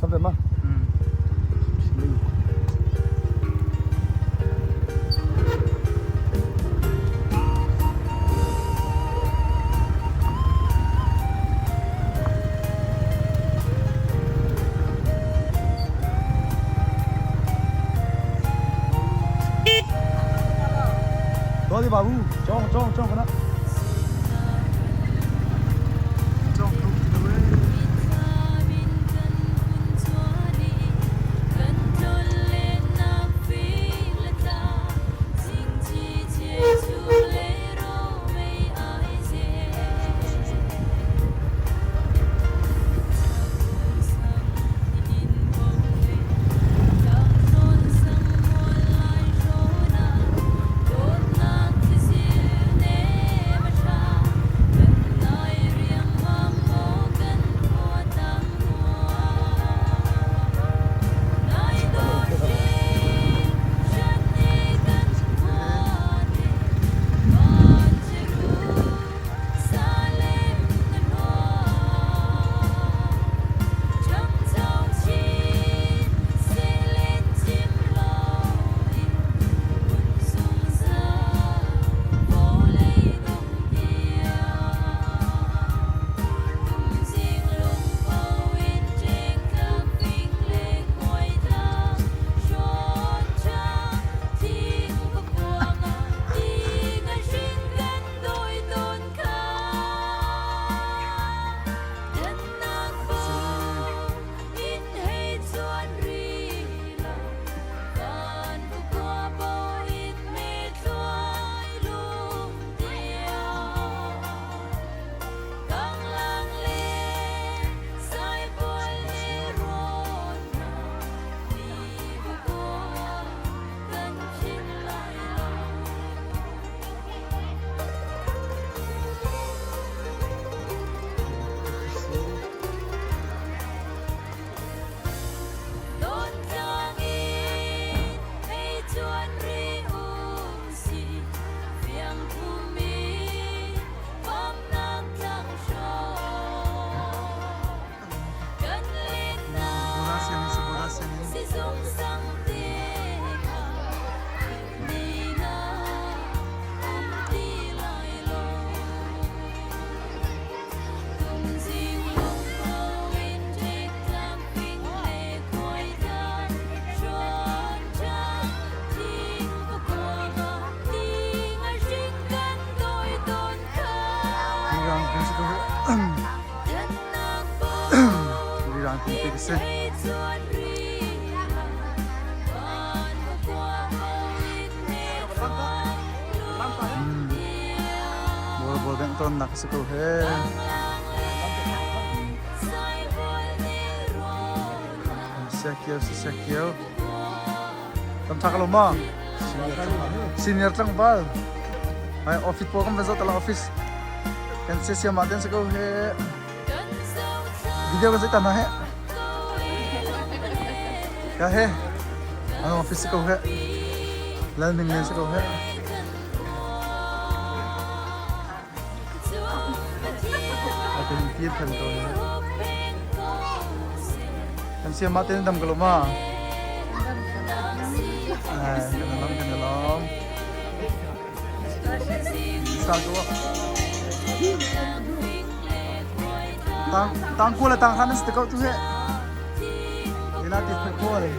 Sampai ma? Đó đi bà bu, cho cho cho cái đó. Cho không thì đâu ấy. Rirang kum te si. Bol bol beng ton nak si ko he. Siakio si siakio. Tam thak lo ma. Senior tlangval. Ai office po kan va tala office. Kan se siam ma ten se ko he. Video kan se tan he. Ka he. Ano office ko he. Lal ming len se ko he. Akan tir than ko he. Kan siam ma ten dam ko lo ma. Ai kan lom kan lom. Sa ko. Tang tang ko la tang han ste ko tu he. Ila ti ko le.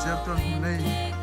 Certual hmun lei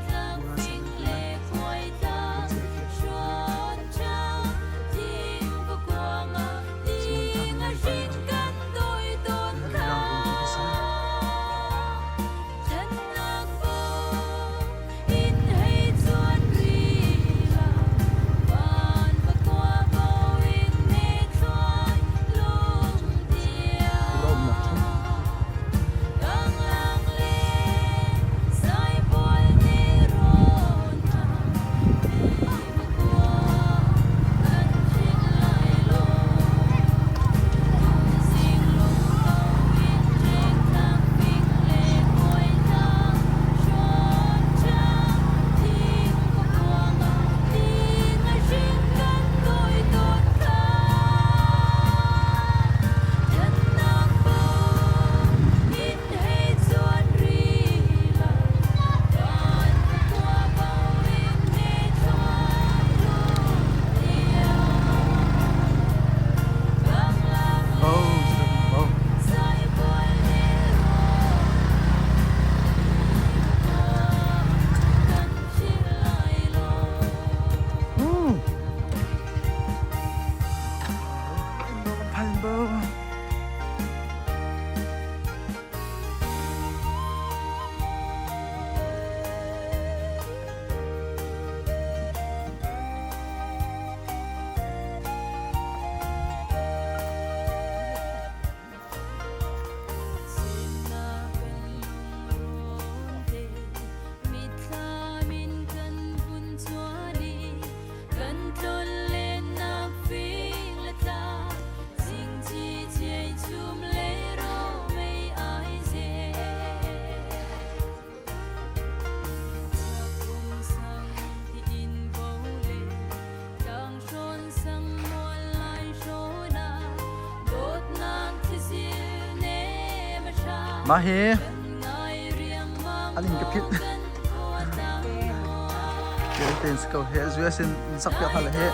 Mah hi an inn ka phit. Ten si ko he US in sak piak hna le he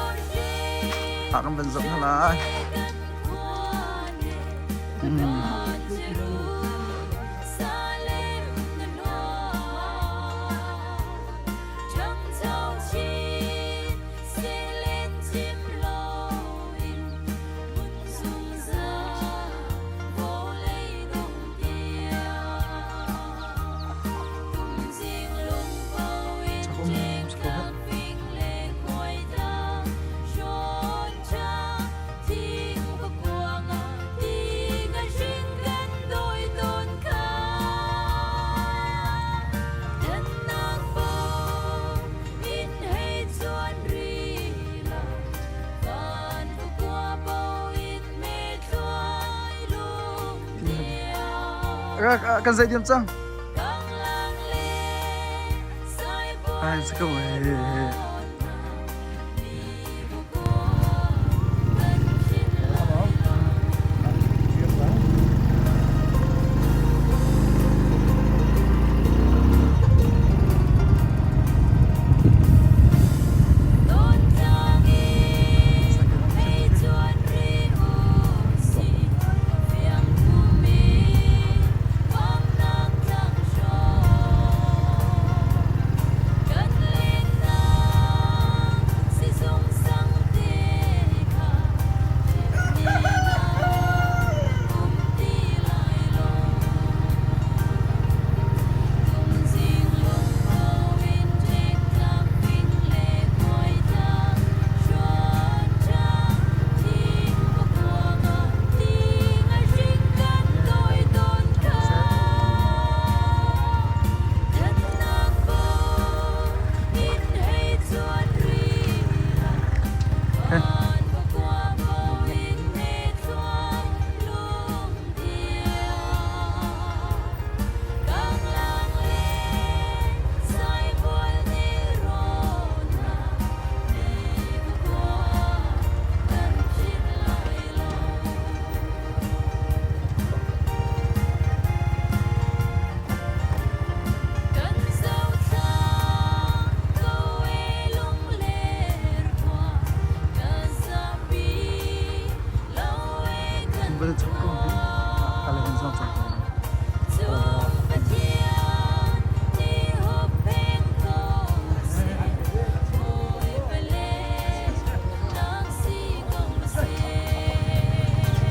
ah kan van zoh hna lai. Kan zei diam cang? Ai, si ko eh.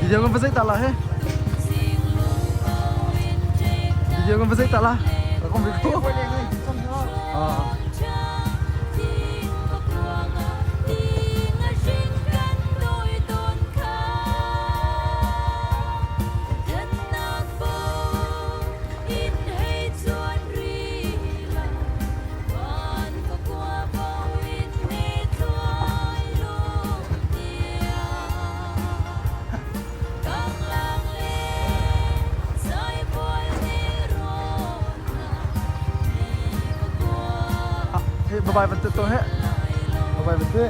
Video kan va zei ta la he. Video kan va zei ta la. Ka kom ko. Ah. Hey, bye bye van to he. Bye bye van te.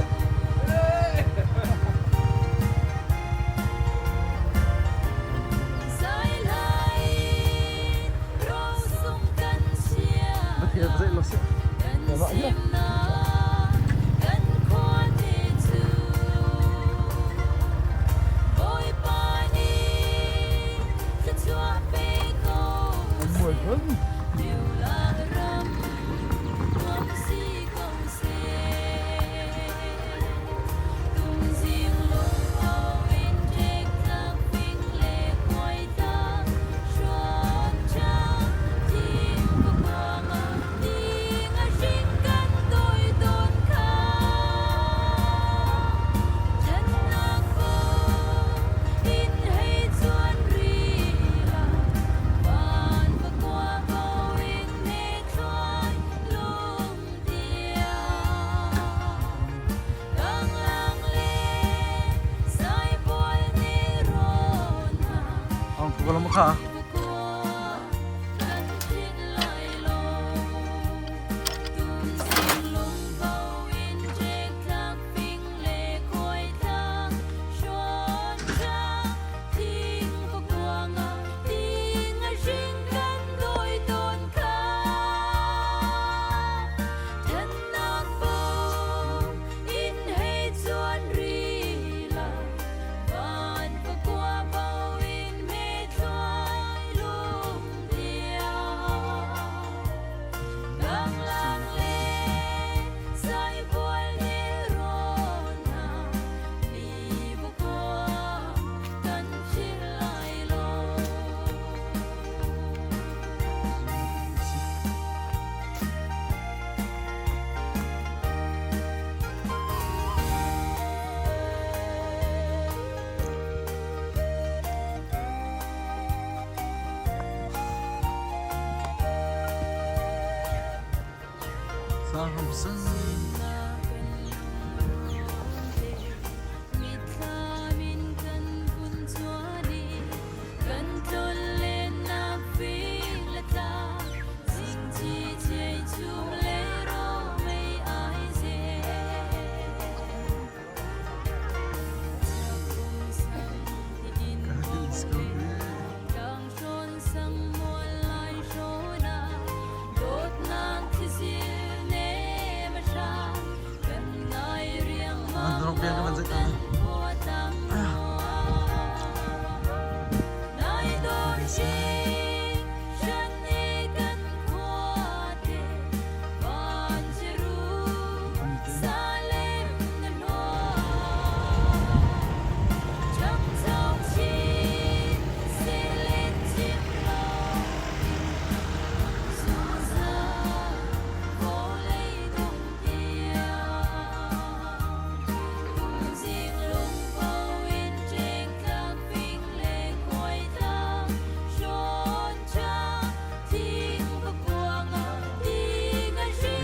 Kha.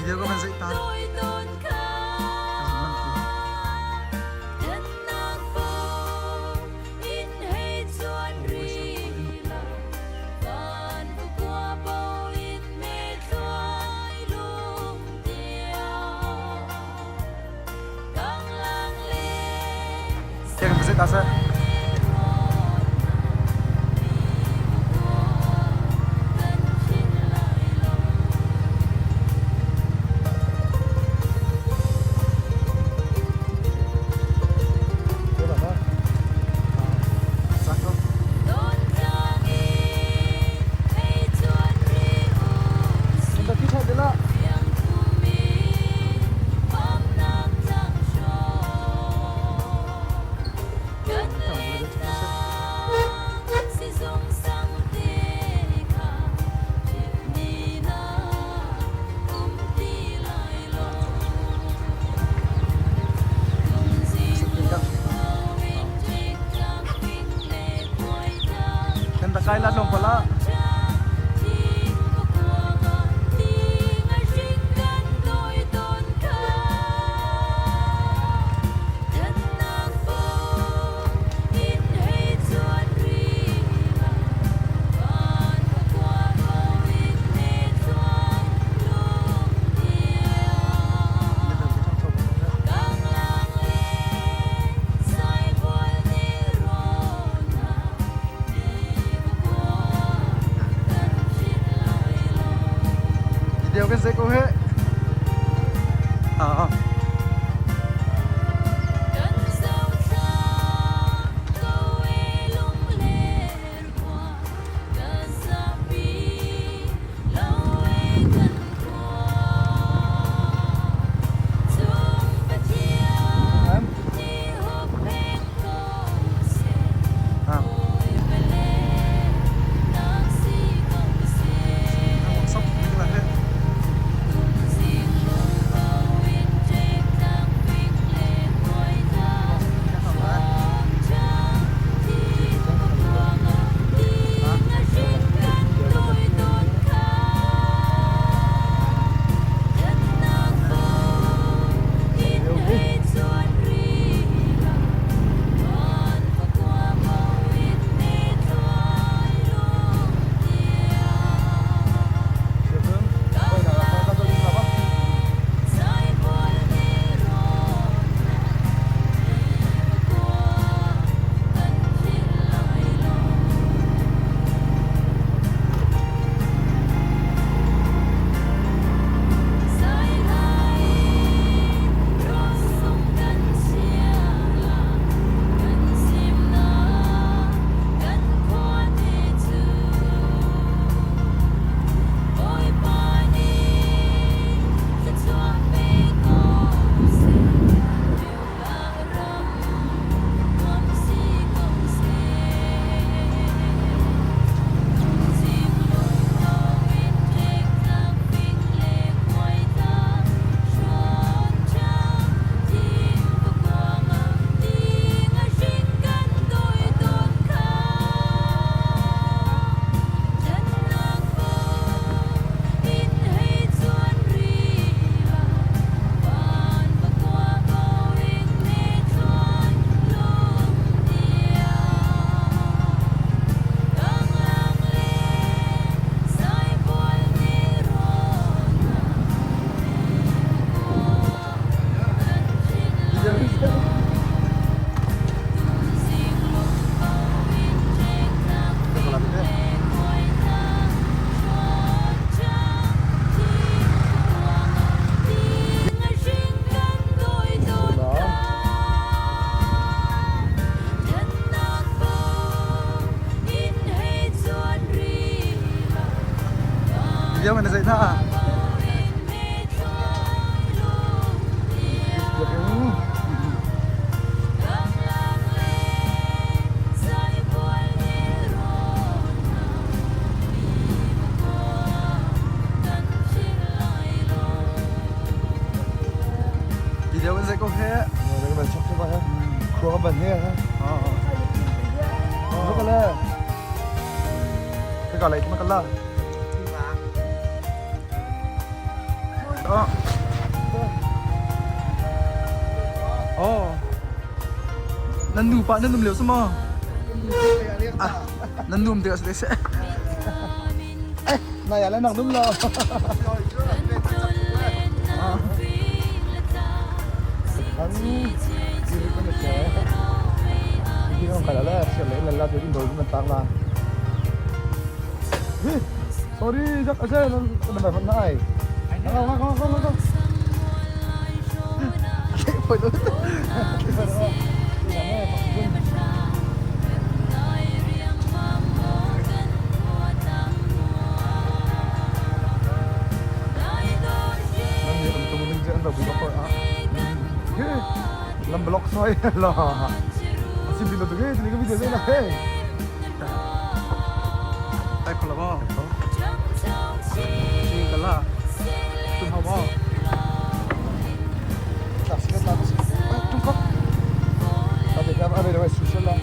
Video ko man zai ta. Tiang zai ta sa. Kan rak kai la tlawmpal ah. Video kan zei ko he. Ah. Video na zei na. Video kan zei ko he. Kan chok ba he. Khua kan ban he ha. Oh. Ka le. Ka ka lai ma ka la. Oh. Oh. Nan nu pa nan num leo sama. Ah, nan num te ase se. Na ya le nak num lo. Kan kiri kan che. Kiri kan kala la se le la la te din do man tang la. Sorry, jak ase nan nan ba na ai. Không không không không không. Foi luôn. Lam block soi la. Sim bilo tu ke, ni ke video na he. Ai ko la ba. Chi ka la. Tum hao ba. Ta si la si. Tum ko. Ta de ka ave de social la.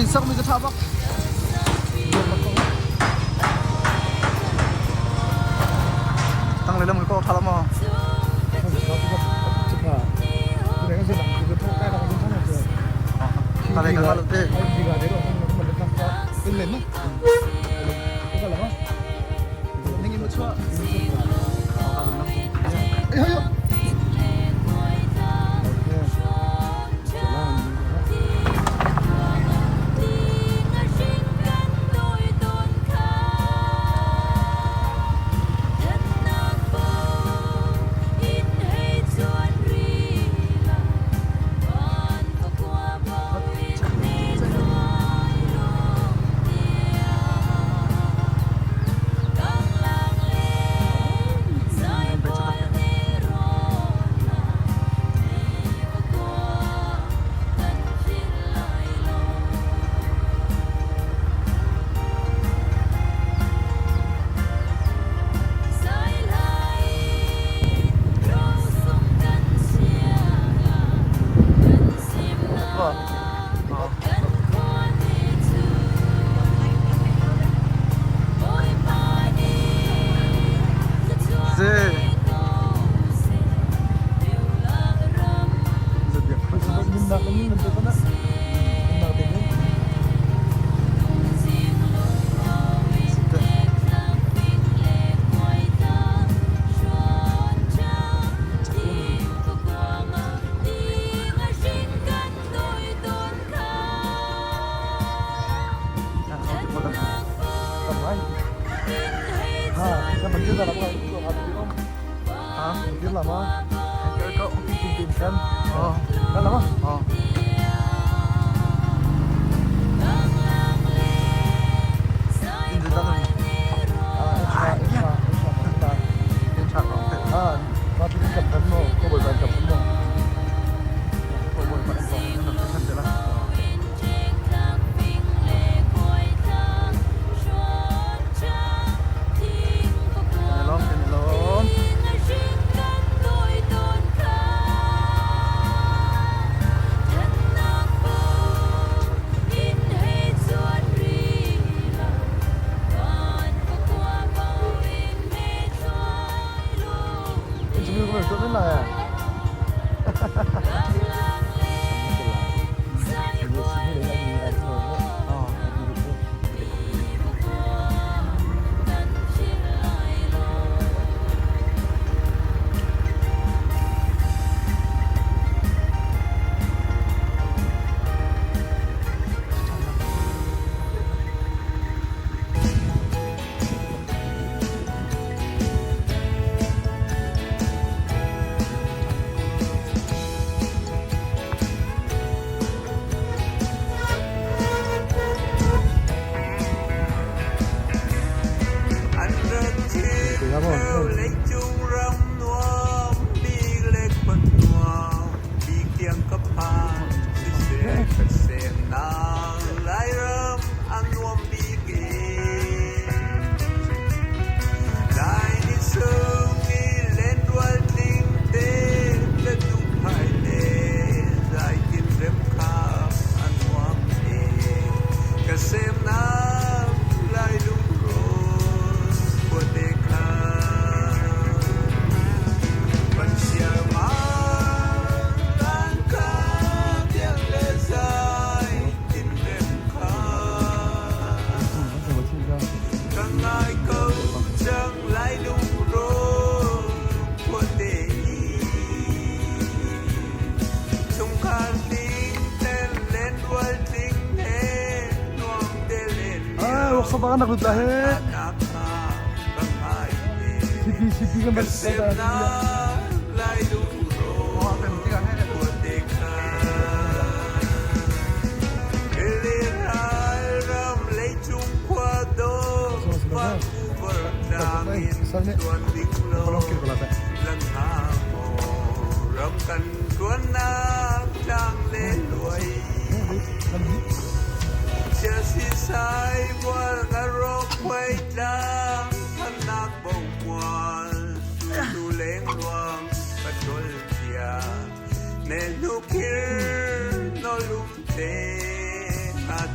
Hi sak mi ka tha bak. Tang le lam ko tha la ma. Ta le ka lo te. Ning in chua.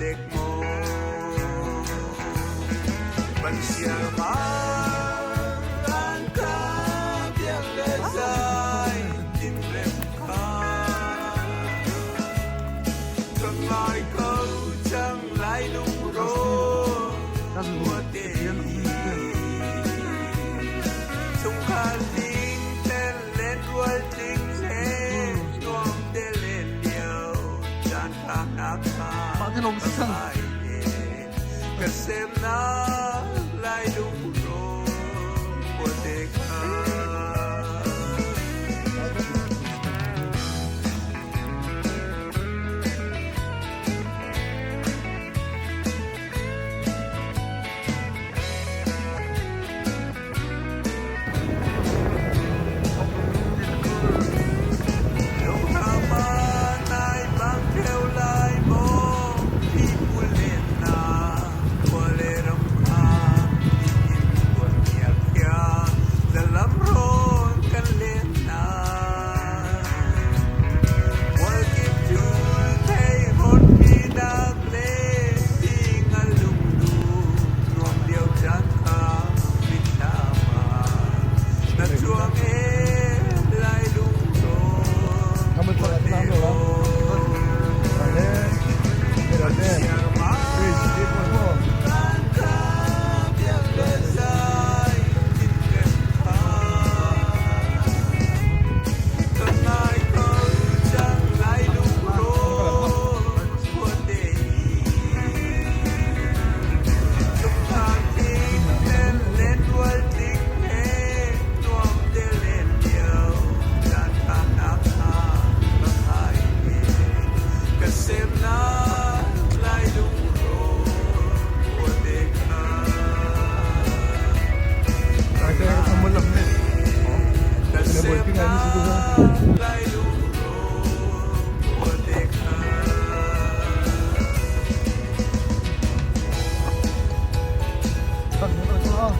dek maw Ban siar ma an ka biak le zai tin rem kha Ka ngai ko cang lai lungro khua te Chungkhar ding ten len rual tling he nuam te len lio caan tha nak kha Mah ti lawng si cang. ka Ka semnak lai lungro khua te kha. Lunghrama nai bang theo lai maw pipu len na khua le ram kha nihin tuan ngiak khia zalam rawn kan len na Mualkip cul thei hon mi nak le ti ngal lungdu nuam lio caan kha mitthlam ah na cuang e lai lungdawn Kamu khua telah te tenang lah. rawn. Ada, ada. Siar Wih, dia pun semua. ma kan ka biak le zai tin rem kha Ka ngai ko cang lai lungrawh khua te Chungkhar tling ten len rual tling he nuam te len lio caan tha nak kha ka ngai ve. Ka semnak lai lungrawh khua te kha. Ada kamu lam ni. Ka Kena buat tinggal ni situ kan. semnak lai lungrawh khua te kha. Tak ni tak ah.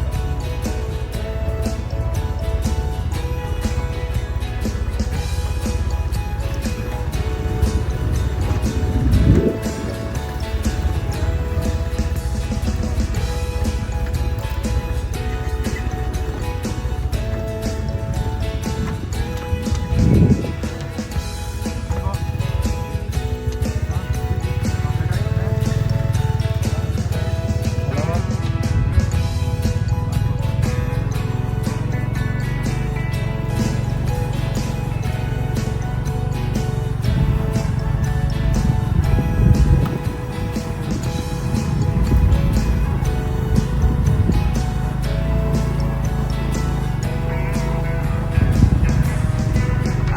Alamak.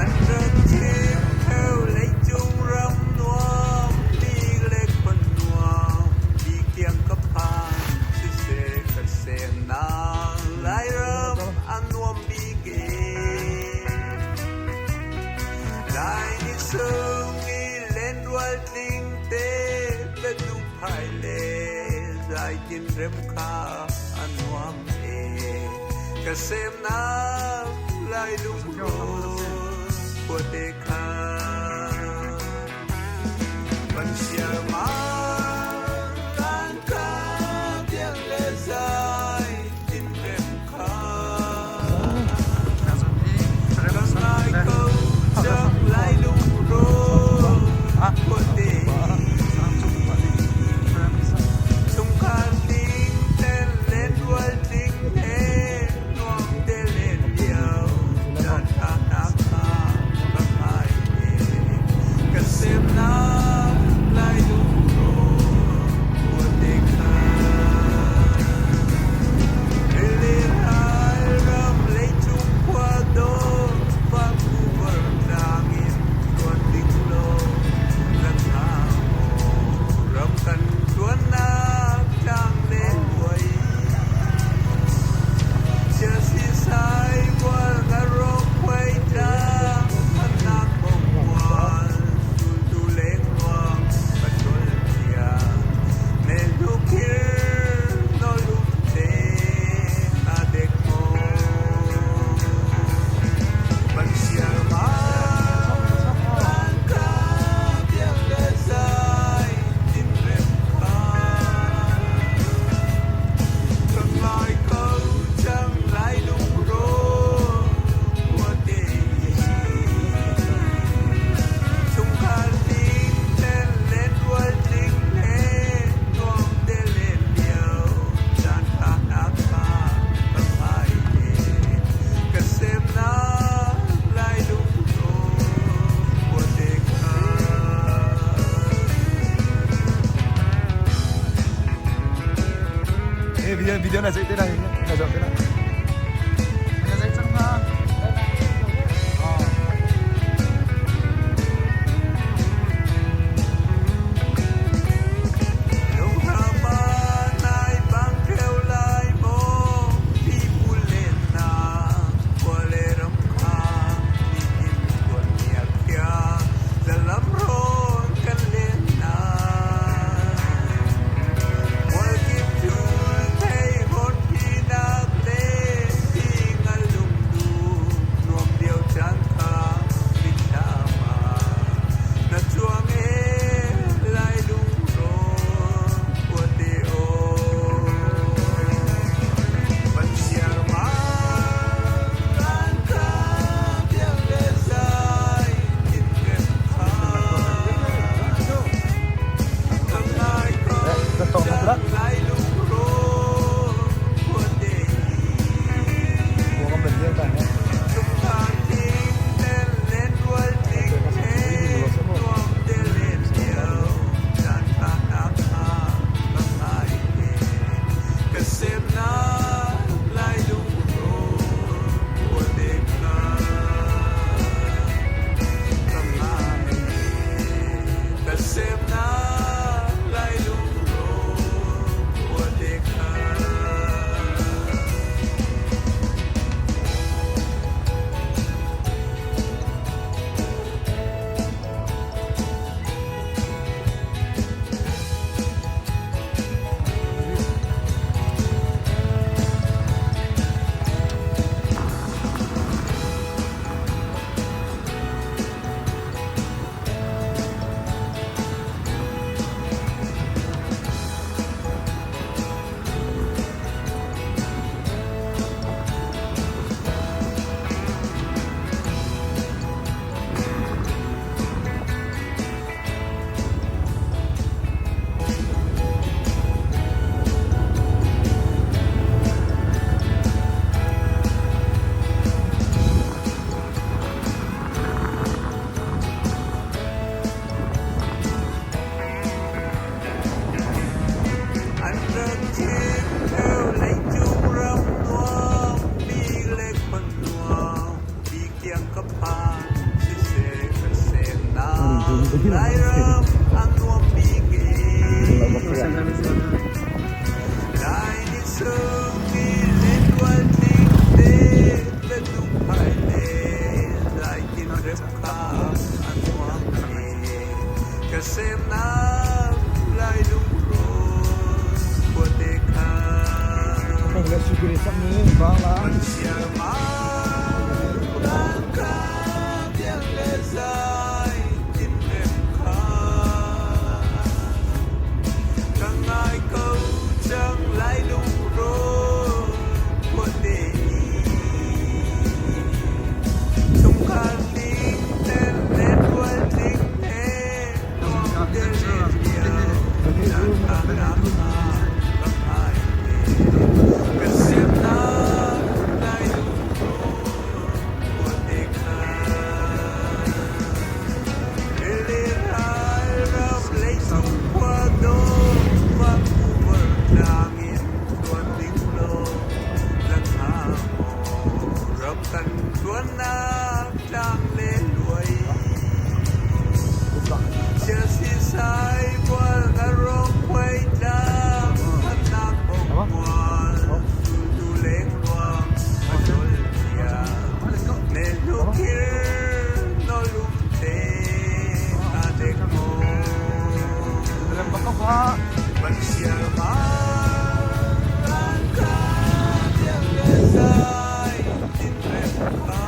An rak chim theo leicung ram nuam bik le khua nuam bik tiang ka phan siseh ka semnak Lairam a nuam bik ee. Lai ni sung i lenrual tling te biaduh phai le zai tin rem kha a nuam ee. Ka semnak lai lungrawn khua te kha. Ban siar ma kan ka biak le zai tin rem kha. Ka ngai ko cang lai lungrawn khua te Chungkhar tling ten len rual tling he nuam te len lio caan tha nak kha ka ngai ve. Ka semnak lai lungrawn khua te kha. Rili ral ram leicung khua dawh Vancouver tlang in tuan ding law kan hna maw ram kan tuannak tlang le luai. Chia sisai bual nga rawk khuai tlang phannak bongmual zultu lengluang. Video video na zei te na na zoh te na. Na zei cang hna? Oh. Lungrama nai bang theo lai maw pipu len na khua le ram kha nihin tuan nia khia zalam rawn kan len na mualkim thul thei hon pi nak le ti ngal lungdu nuam lio caan kha mitthlam ah na cuang e lai lungrawn khuate aw Pathian ran kha biak le zai in rem kha ka ngai ko cang lai lungrawn khuate Buang kan ban ta he. Chungkhar ting ten len rual ting he nuam te len lio caan tha nak kha ka ngai te ka semnak lai lungrawn khuate kha ka ngai ka semnak lai lungrawn khuate kha. An rak chim theo leicung ram nuam bik le khon nuam bik tiang ka phan siseh ka semnak Lairam a nuam bik e. Lai ni sung i lenrual tling te le lungphai le lai tin rem kha a nuam e. Ka semnak lai lungrawn khuate kha. Kong le sugiri sak ni bang la. Ka ngai ko cang lai lungrawn khuate i chungkhar tling ten lenrual tling he nuam te len lio caan tha nak ah ka ngai te ka semnak lai lungrawn khuate kha. Rili ram leicung khua dawh Vancouver tlang in tuan ding law na hnga maw ram kan tuannak tlang le luai Siasisai bual ngarong khuai tlang thannak bongmual sultu lengluang a dol cia ne hnukir no lumte a dek maw Rem bak ko kha. Pasial ma ka tiang le zai tin rem kha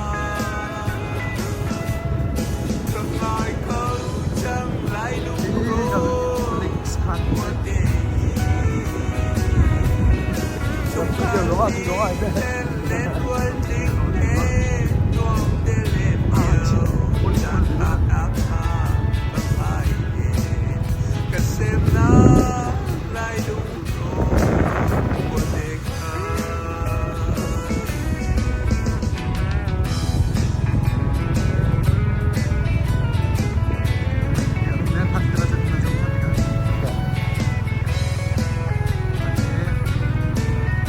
ka ngai ko cang lai lungrawn khuate Tu lo ah tu lo ah te. len rual tling he nuam te len lio caan tha nak kha ka ngai e ka semnak lai lungrawn khuate kha. Men phat kala cun na zoh than tikah. Okay.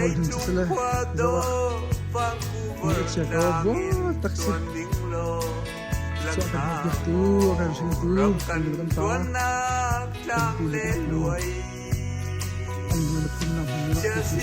Hmun cu si le zoh ah ngaih a chia ko. Bual tak si. Chuah kan hau piaktu, a kan hringtu, kan nu kan pa, kan pi le kan pu, an nu le phun nak hmun ah kan si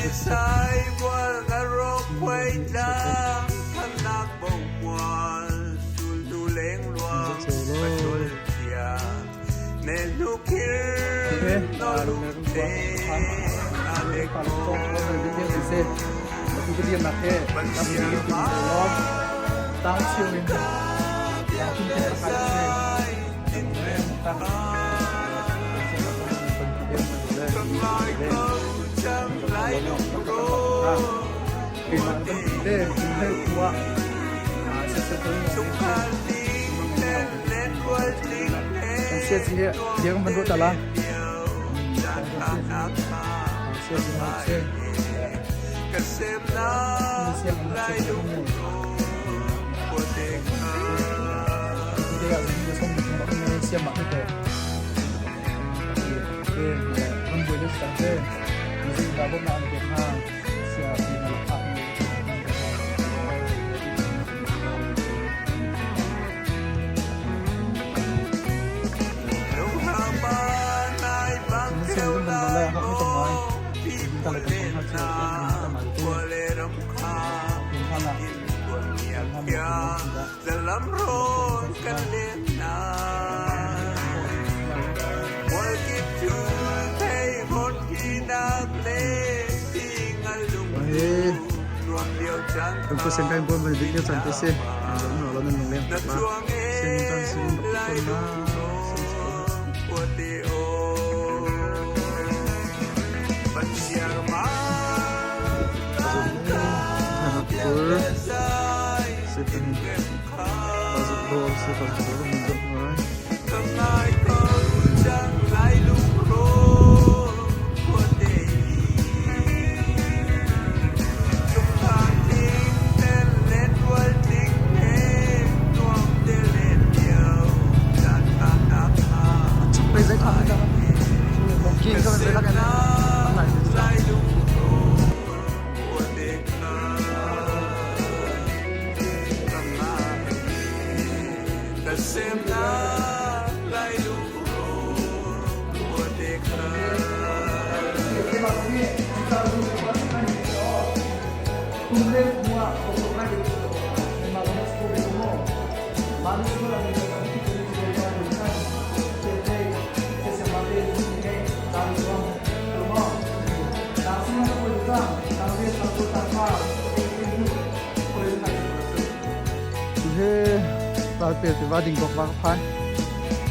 Ralpel tiva dingkok va ka phan.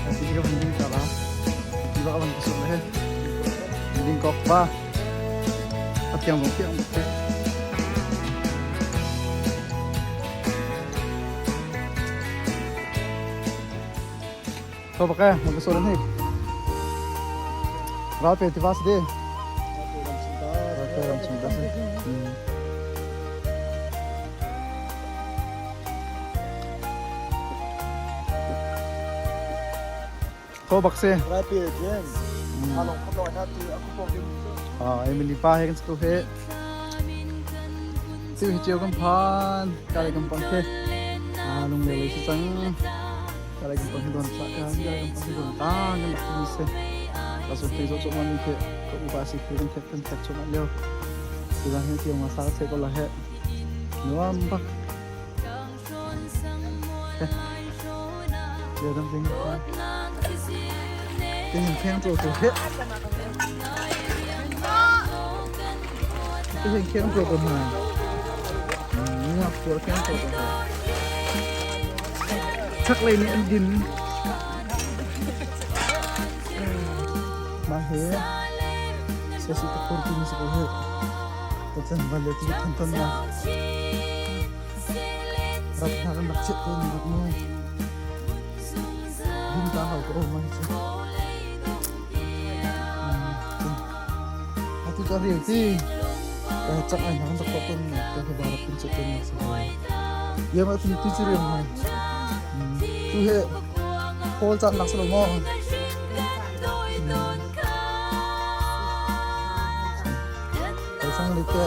Asi ka van ding ta la. Tiva ka van ka sum he. Dingkok va. A piang zong piang bak te. Tho bak eh, na so hi. Ralpel tiva si de. Ralpel ram chung ta si. Tho bak si. Ralpel jen. Along ko na tu aku pong dim. Ah, Emily pa he kan sku he. Tu hi chiu kan phan. Ka le kan pang he. Ah, lung le le si cang. Ka le kan pang he don sa ka ka le kan pang he don ta kan rak mi se. Ka su te zo cho man he ko u ba si he kan thek kan thek cho man leo. Si la he tiang ma sa se ko la he. Nuam bak. Chiu dam ding. Cái hình khen rồi rồi hết. Cái hình khen rồi rồi mà. Ngọc rồi khen rồi rồi. Chắc lên anh din. Mà thế. Sẽ sẽ tập trung sẽ có hết. Tôi chân vào lấy cái thân thân mà. Rat hna kan rak chiah tawn rak mu. Din ta hau ko ma hi cu. Atu cu a rial ti. Cak ai hna kan rak tuah tawn ka hi barak kan chiah tawn nak si. Iam ah cun tu cu riam hai. Tu he hawl caan nak si lo maw? Kai sang le te.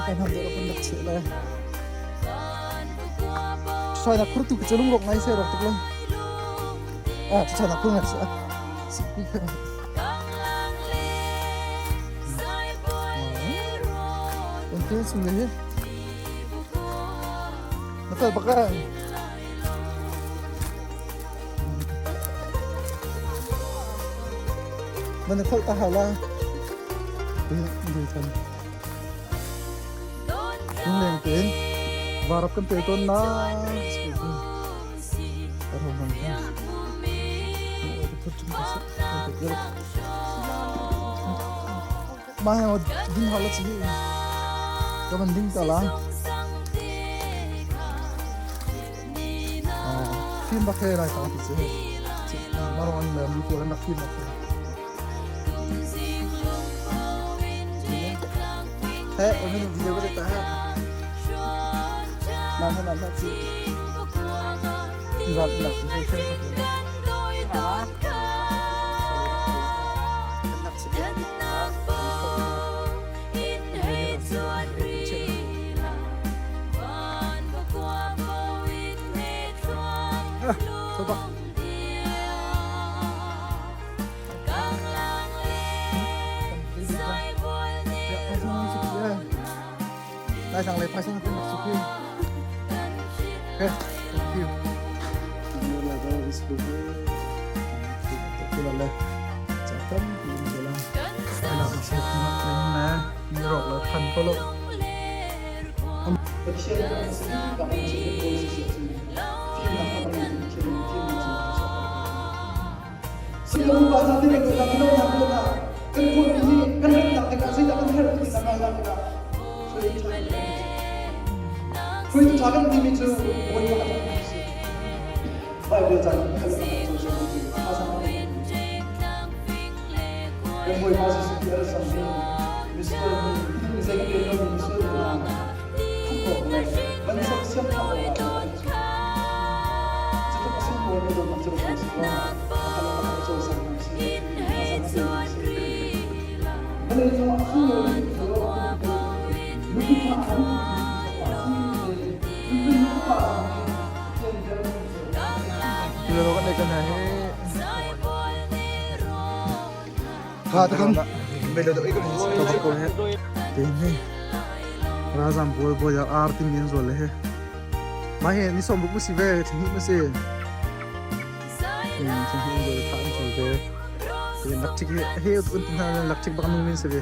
Kan ham deuh kan rak cheh le. Choi na khur tu ka lung rok ngai se rok tuk le. Ah, choi na khur ngai se. Sikpi kha. Kan thil sung le hi. Na fel bak eh. Man na kholh ta hau la. Lungleng tein varap kan pel tawn na. Mah he ding hau la chi ka van ding ta la. Fim bak he lai ta ti che. Marong an mi pawl an rak fim bak he. He, omin video ko ta ha. Na na na chi. Rat nak si se. Coba. Lai sang le phai sang kan rak suk hi. Okay, thank you. Pathian kan si bak in cu kan kawl si si ahcun fimnak kha kan ngei Pathian nih fimnak cu a kan chuahter. Sino pa hna ti kan nak mino hna mino hna kan khuami hi kan remnak tikah zeidah kan herh ti nak ngai tikah hruaitu ṭha kan timi cu hruaitu ṭha kan timi cu Bawipa a ṭhatnak si. Bible ca in kal kan cawn cu thazaang a ngei Kan Bawipa Jesuh Khrih a ra cang mi misual mi zei kan rian lomi misual mi hna khamh awk le van sersiam ṭhan awkah a kan cu. Cutluk a sunglawi mi dawtnak cu rak si kaw a kal a kan cawisang mi si, thazaang a pemi si. Vawlei cungah a sunglawi mi cu nupi ṭha a nupi nupa nih Pathian bia Ralzam pawl bawi ah ar timi an zual le he. Mah hi ni sawm ruk ma si ve, thla ma si. Thla hnih an zual thla an zual ve. Lakṭhik hi he un ti hna lakṭhik bak nung min si ve.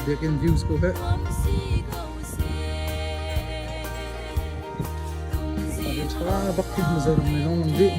Biakinn views ko he. Tha bak khi Mizoram ni long lang dih.